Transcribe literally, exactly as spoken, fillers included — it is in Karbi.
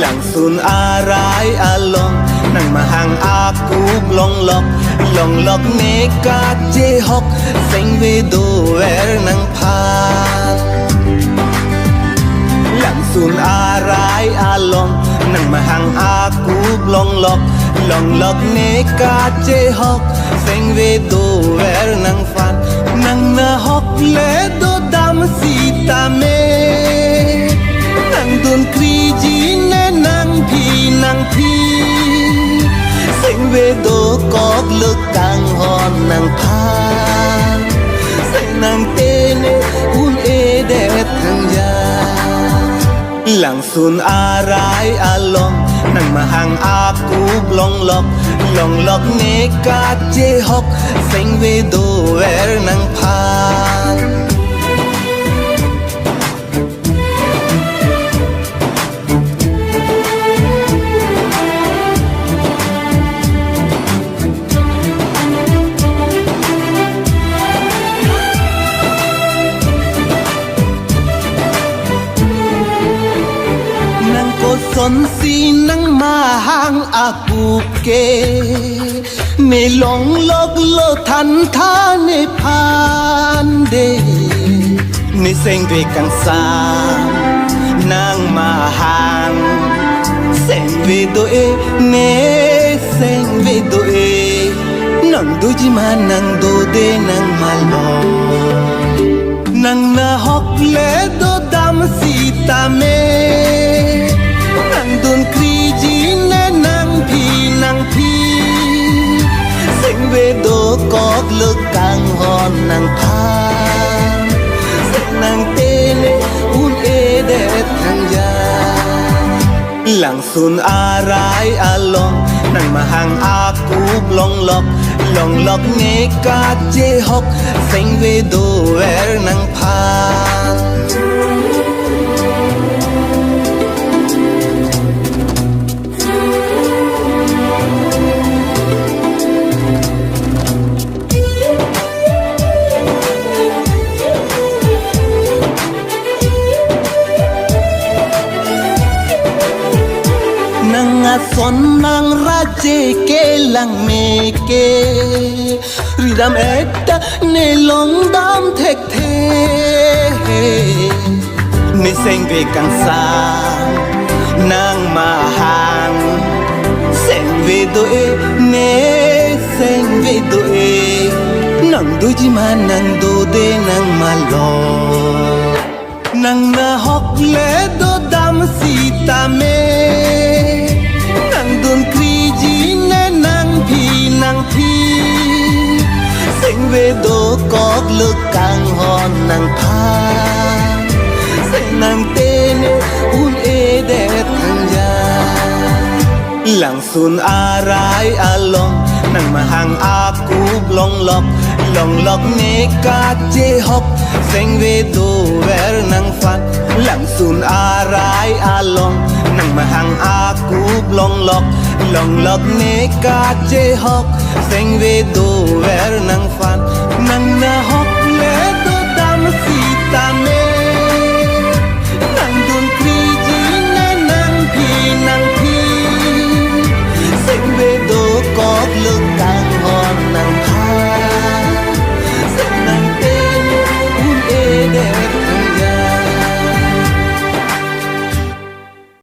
Langsun arai along nangmahang akup longlok, longlok ne kachehok, sengve dover nangphan. Langsun arai along nangmahang akup longlok, longlok ne kachehok, sengve dover nangphan. Nang nahok le dodam sitame, nangdun kriji ne nangphi nangphi, sengve dokok le kanghon nangphan. Seng nangtene un-edet thangja. Langsun arai along nangmahang akup longlok, longlok ne kachehok, sengve dover nangphan. Nang kosonsi nangmahang akup ke, ne longlok lo thantha nephan de, ne sengve kangsam nangmahang, sengve do-e, ne sengve do-e, nang doji ma nang dode nang malo. Nang nahok le dodam sitame, nangdun kriji ne nangphi nangphi, sengve dokok le kanghon nangphan. Seng nangtene un-edet thangja. Langsun arai along nangmahang akup longlok, longlok ne kachehok, sengve dover nangphan. Nang ason nang raje kelang meke, ridam ekta ne longdam thekthe. Ne sengve kangsam nangmahang, sengve do-e, ne sengve do-e, nang doji ma nang dode nang malo. Nang nahok le dodam sitame, nangdun kriji ne nangphi nangphi, sengve dokok le kanghon nangphan. Seng nangtene un-edet thangja. Langsun arai along nangmahang akup longlok, longlok ne kachehok, sengve dover nangphan. Langsun arai along nangmahang akup longlok, longlok ne kachehok, sengve dover nangphan. Nang nahok le dodam sitame, nangdun kriji ne nangphi nangphi, sengve dokok le